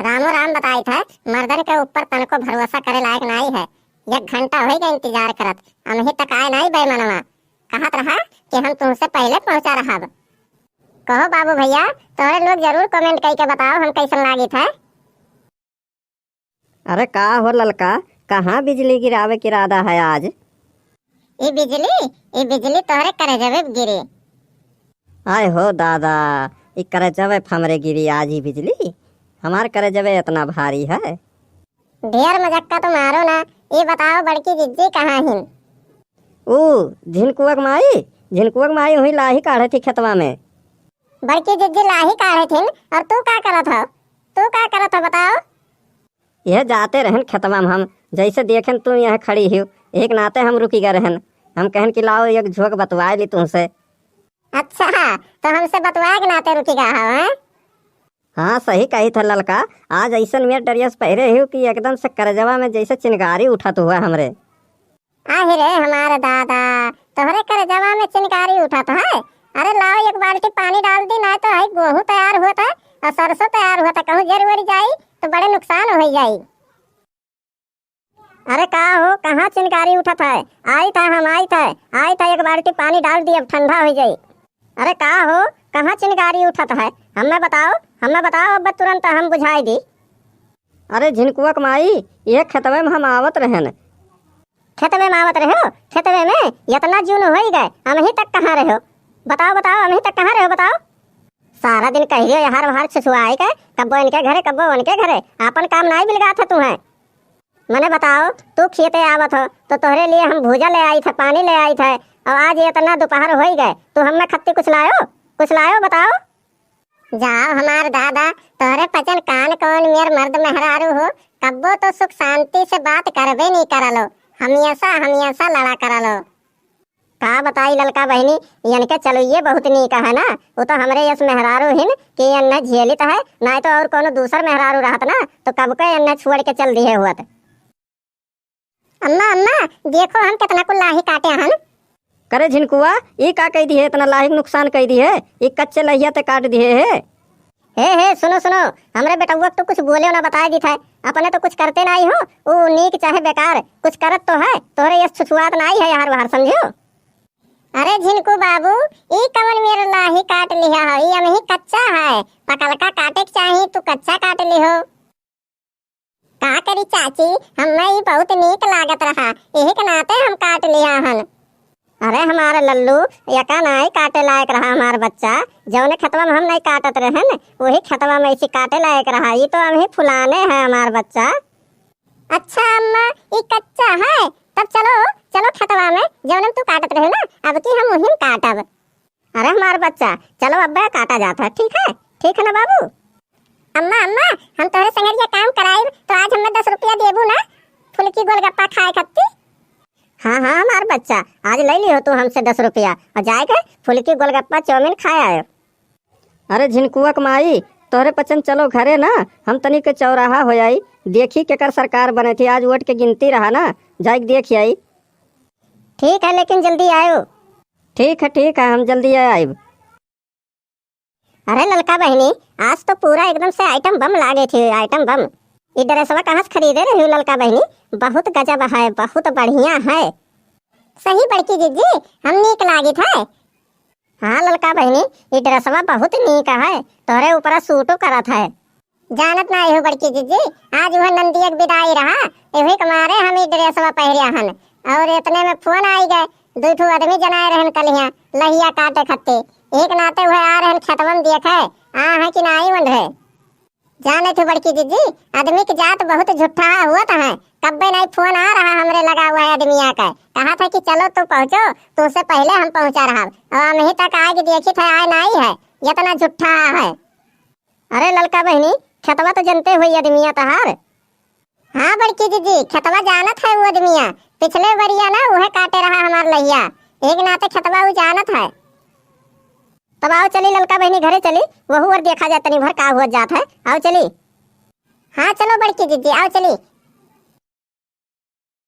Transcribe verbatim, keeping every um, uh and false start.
रामो राम बताइत है, मर्दन के ऊपर तनको भरोसा करे लायक नाई है। एक घंटा होइ गए इंतजार करत, अमही तक आए नाई बैमनवा। कहत रहा कि हम तुमसे पहिले पहुँचा रहब। कहो बाबू भैया, तोहरे लोग जरूर comment कइके बताओ हम कैसन लागित है। अरे का हो ललका, कहाँ बिजली गिरावे के इरादा है आज? ई बिजली, ई बिजली तोहरे करेजवे पे गिरी। आय हो दादा, ई करेजवे पे हमरे गिरी आज ई बिजली। हमार करेजवे इतना भारी है। ढेर मजक्का तो मारो ना, ई बताओ बड़की जिज्जी कहाँ हिन? ऊ झिनकुआ के माई, झिनकुआ के माई हुई लाही काढ़े थी खेतवा में। बड़की जिज्जी लाही काढ़े थिन और तू का करत हो? तू का करत हो बताओ? यह जाते रहन खेतवा में हम, जैसे देखेन तू यहाँ खड़ी हियो, एक नाते हम रुकी गए रहन। हम कहन कि लाओ एक झोंक बतवाए ली तुमसे। अच्छा, तो हमसे बतवाए के नाते रुकी गए हो, हैं? हाँ, सही कही था ललका, आज ऐसन मेर ड्रेस पहिरे हियो कि एकदम से करजवा में जैसे चिनगारी उठत हुआ हमरे। आहि रे हमार दादा, तोहरे करेजवा में चिनगारी उठत है। अरे लाओ एक बाल्टी पानी डाल दी, ना तो है गेहूं तैयार होत है और सरसों तैयार होत है, कहूँ जर वर जाई तो बड़े नुकसान होइ जाई। अरे का हो, कहाँ चिनगारी उठत है? आइत है हम, आइत है, आइत है, एक बाल्टी पानी डाल दी, अब ठंडा होइ जाई। अरे का हो, कहाँ चिनगारी उठत है? हमें बताओ, हमें बताओ, अब तुरंत हम बुझाई दी। अरे झिनकुआ के माई, ये खेतवे में हम आवत रहन। खेतवे में आवत रहो? खेतवे में इतना जून होइ गए, अमही तक कहाँ रहो? बताओ, बताओ, अमही तक कहाँ रहो, बताओ? सारा दिन कह रहे हो यार, वहार छुछुआए के, कब्बो इनके घरे, कब्बो उनके घरे, आपन काम नाई बिलगात है तुम्हें। मने बताओ, तू खेते आवत हो तो तोहरे लिए हम भूजा ले आइत है, पानी ले आइत है, और आज इतना दोपहर होइ गए, तू हमें खत्ती कुछ लायो, कुछ लायो बताओ? जाओ हमार दादा, तोहरे पचन कान कौन मेर मर्द मेहरारू हो, कब्बो तो सुख शांति से बात करबे नहीं करलो, हमेशा हमेशा लड़ा करलो। का बताई ललका बहिनी, इनके चलुइये बहुत नीक है ना, वो तो हमरे यस मेहरारू हिन कि इन्हें झेलित है, नाई तो और कोनो दूसर मेहरारू रहत ना तो कब के इन्हें छोड़ के चल दिए हुअत। अम्मा, अम्मा, देखो हम कितना कुल लाही काटे हन। करे झिनकुआ, ई का कह दिहे, इतना लाही के नुकसान कह दिहे, ई कच्चे लहिया ते काट दिहे है। हे, हे, सुनो, सुनो, हमरे बेटउआ के तो कुछ बोले ना बताए दी था, अपने तो कुछ करते नाई हो, ऊ नीक चाहे बेकार, कुछ करत तो है, तोहरे यस छुछुआत नाई है यार बाहर, समझो। अरे झिनकू बाबू, ई कवन मेर लाही काट लिहा हो, ई अमही कच्चा है, पकलका काटे के चाही, तू कच्चा काट लिहो। का करी चाची, हमें ई बहुत नीक लागत रहा, यही के नाते हम काट लिहा हन। अरे हमार लल्लू, एका नाई काटे लायक रहा हमार बच्चा, जौने खेतवा में हम नाई काटत रहन, वही खेतवा में इसी काटे लायक रहा, ई तो अमही फुलाने है हमार बच्चा। अच्छा अम्मा, ई कच्चा है, तब चलो, चलो खेतवा में, जौने में तू काटत रहे ना, अब की हम वही में काटब। अरे हमार बच्चा, चलो अब्बे काटा जात है, ठीक है, ठीक है ना बाबू? अम्मा, अम्मा, हम तोहरे संगरिया काम कराइब, तो आज हमें दस रुपया देबू ना, फुलकी गोलगप्पा खाए खत्ती? हाँ, हाँ, हमार बच्चा, आज ले लिहो तू हमसे दस रुपया और जाए के फुलकी गोलगप्पा चाउमीन खाए आयो। अरे झिनकुआ के माई, तोहरे पचन चलो घरे ना, हम तनी के चौराहा हो आई, देखी केकर सरकार बने थी, आज वोट के गिनती रहा ना, जाए के देख आई। ठीक है, लेकिन जल्दी आयो। ठीक है, ठीक है, हम जल्दी आइब। अरे ललका बहिनी, आज तो पूरा एकदम से आइटम बम लागे थी, आइटम बम। ई ड्रेसवा कहाँ से खरीदे रही हो ललका बहिनी? बहुत गजब है, बहुत बढ़िया है। सही बड़की जिज्जी, हम नीक लागित है। हाँ ललका बहिनी, ई ड्रेसवा बहुत नीक है, तोहरे ऊपर सूटो करत है। जानत नाई हो बड़की जिज्जी, आज वह नंदिया के विदाई रहा, एही के मारे हम ई ड्रेसवा पहिरिया हन। और इतने में फोन आई गए, दू ठो आदमी जनाए रहन कलिया लहिया काटे खत्ते। एक नाते वह आ रहन खेतवन देखे, आ है कि नाई वंढे। जानत हो बड़की जिज्जी, आदमी के जात बहुत झूठा हुआ था है। कब्बे नाई फोन आ रहा हमरे लगा हुआ है आदमिया का, कहा था कि चलो तू पहुँचो, तुमसे पहले हम पहुँचा रहा। अब हम ही तक आए कि देखी था आए नाई है, इतना झूठा है। अरे ललका बहिनी, खेतवा तो जनते होई अदमिया तहार। हाँ बड़की जिज्जी, खेतवा जानत है वो अदमिया, पिछले बरिया ना उहे काटे रहा हमार लहिया, एक नाते खेतवा उ जानत है। तब आओ चली ललका बहिनी घरे चली, वहू और देखा जाए तनी भर का हुआ जात है, आओ चली। हाँ चलो बड़की जिज्जी, आओ चली,